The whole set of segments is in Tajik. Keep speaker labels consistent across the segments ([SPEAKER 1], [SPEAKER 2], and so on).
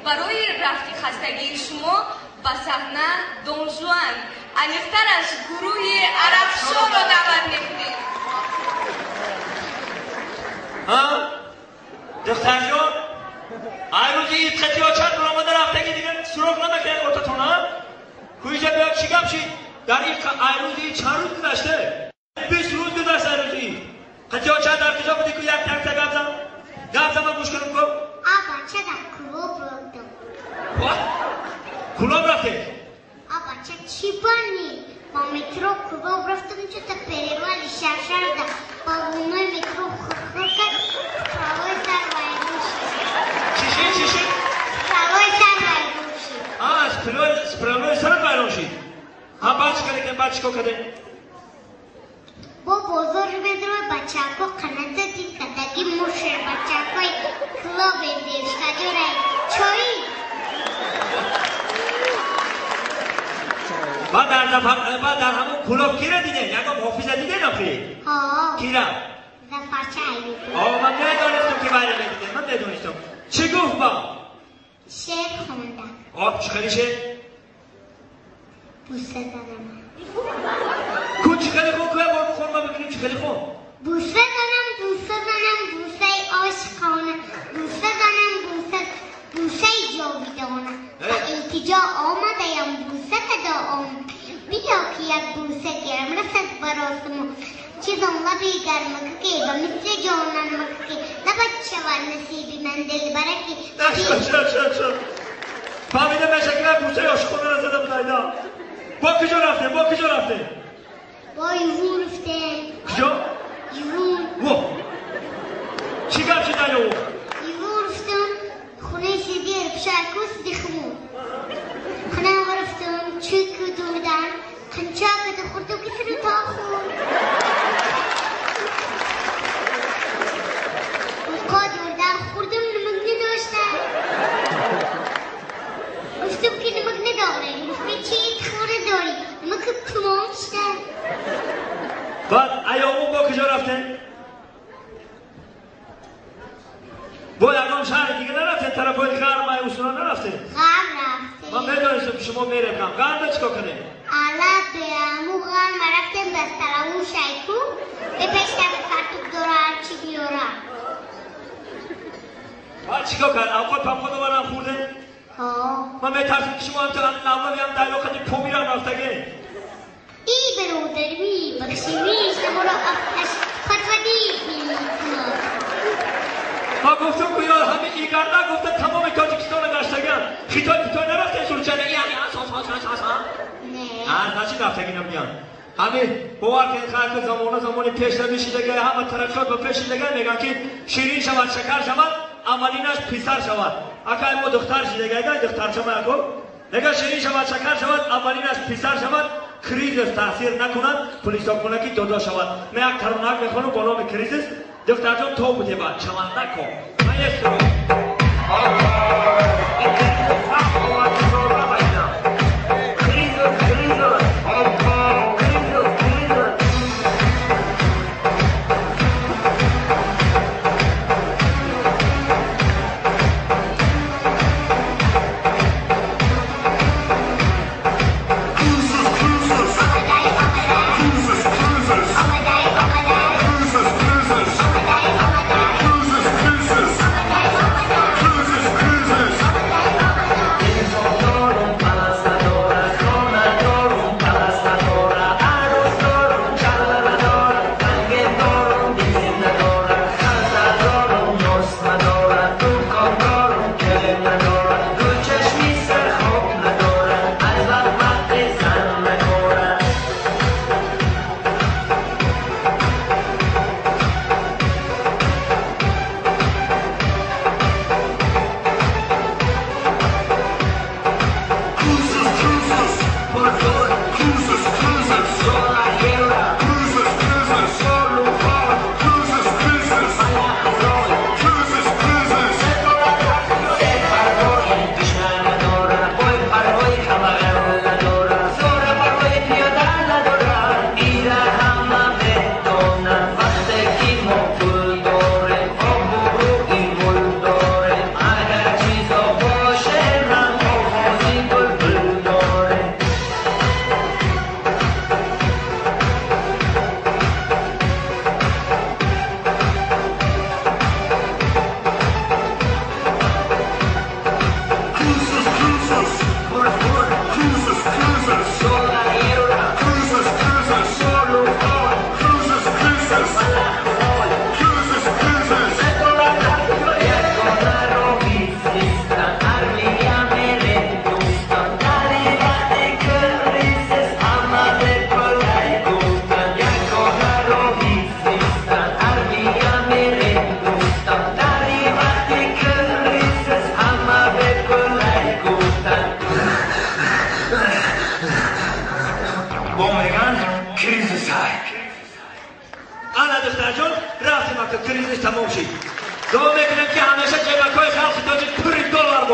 [SPEAKER 1] Барои рафти хастагии шумо ба саҳна Дон Жуан, аниқтараш гурӯҳи Арабшоро даъват мекунем.
[SPEAKER 2] Ҳа? Духтарҷон, ай рӯзи ид қати очат баромада рафтаги дигар суроғ намекунед отатон, а? Куиҷа биё, чӣ гап шид? Дар ин ай рӯзи ид чанд рӯз гузаште? 20 рӯз гузашт ай рӯзи ид. Қати очат дар куҷо будӣ ку як якта гап зан? Гап зан, ман гӯш кунам ку.
[SPEAKER 3] А бача дар клуб рафтам.
[SPEAKER 2] Клуб рафте?
[SPEAKER 3] А бача чӣ бани? Ба метро клуб рафтам, чута перевали шаршарда ба луной метро хурхур кард, правой сар вайрон шид.
[SPEAKER 2] Чӣ шид, чӣ шид?
[SPEAKER 3] Правой сар вайрон шид.
[SPEAKER 2] А, справой сар вайрон шид. Ҳа, баъд чӣ кардем, баъд чӣ кор кардем?
[SPEAKER 3] Бо бозор медрои бачаҳако қаната дид кадаги мушер бачаҳакои клубе девушкаҷораи чои.
[SPEAKER 2] Баъд дар ҳамон клуб кира дидем? Ягон ҳофиза дидем охи?
[SPEAKER 3] Ҳо.
[SPEAKER 2] Кира?
[SPEAKER 3] Зафарча Аюбов.
[SPEAKER 2] О, ман медонистам ки вайра медидем, ман медонистам. Чӣ гуфт ба?
[SPEAKER 3] Шеър хонда.
[SPEAKER 2] О, чӣ хели шеър?
[SPEAKER 3] Буса занам.
[SPEAKER 2] Ку чӣ хели хон, ку як бор бихон, ман бибинем чӣ хели хон.
[SPEAKER 3] Буса занам, буса занам, бусаи ошиқона, буса занам, буса, бусаи ҷовидона. Ба илтиҷо омадаям, буса кадо омад. Биё ки як буса гирам, расад ба ростумо. Чизон лаби гармакаке, ба мисли ҷонанмакаке, лабат шавад насиби ман дилбараки.
[SPEAKER 2] Шуд, шуд, шуд. Фаҳмида меша ки як бусаи ошиқона зада буд айда. Бо куҷо рафтем, бо куҷо рафтем?
[SPEAKER 3] Бо Ювун рафтем.
[SPEAKER 2] Куҷо?
[SPEAKER 3] Ювун.
[SPEAKER 2] Во! Чӣ гап шуд дар Ювун?
[SPEAKER 3] Ювун рафтем, хонаи сиди Рабшаку, сиди хумун. Хонаам рафтем, чӯй кудурдан, қанча када хӯрдум ки сиру то хӯрд. Уқо дурдан хӯрдум, намак надоштам. Гуфтум ки намак надорем. Гуфт ки чӣ хӯра дорӣ? Намак тамом шуда.
[SPEAKER 2] Баъд Аёбун бо куҷо рафтем? Бо ягон шаҳри дига нарафтем? Тарафҳои ғарб ай усула нарафтем?
[SPEAKER 3] Ғарб рафтем.
[SPEAKER 2] Ман медонистам ки шумо мерем ғарб. Ғарбда чӣ кор кардем?
[SPEAKER 3] Ала беаму ғарб рафтем ба сараву шайку, бе пештаби фартук дора ҳарчи биёра.
[SPEAKER 2] Баъд чӣ кор кард? Авқот памход овардан хӯрдем?
[SPEAKER 3] Ҳо.
[SPEAKER 2] Ман метарсим ки шумо ҳамто лавлавиам дарё қади Помирам рафтаге.
[SPEAKER 3] И бародар, мебахшӣ, мешаморо афташ фатвадид мекунад.
[SPEAKER 2] Ма гуфтум ку ёр ҳами игарда гуфта тамоми Тоҷикистона гаштаган. Хитой Хитой нарафтем сурчада и ҳами ас ас ас ас ас а?
[SPEAKER 3] Не.
[SPEAKER 2] А, значит рафтаги набудиян. Ҳами бовар кунед хайр замона замони пешравӣ шидагай, ҳама тараққиёт ба пеш шидагай, мегӯянд ки ширин шавад, шакар шавад, аввалинаш писар шавад. Акай мо духтар шидагай, дай духтарчама яко. Мегӯяд ширин шавад, шакар шавад, аввалинаш писар шавад, кризис таъсир накунад, пулисокунаки додо шавад. Ман як таронак мехонам бо номи кризис. Духтарҷон то будеба, чавандако. Маэстро. Кризис, кризис. Кризис, кризис.
[SPEAKER 3] Кризис, кризис.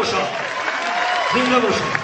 [SPEAKER 2] Бошад, зинда бошад.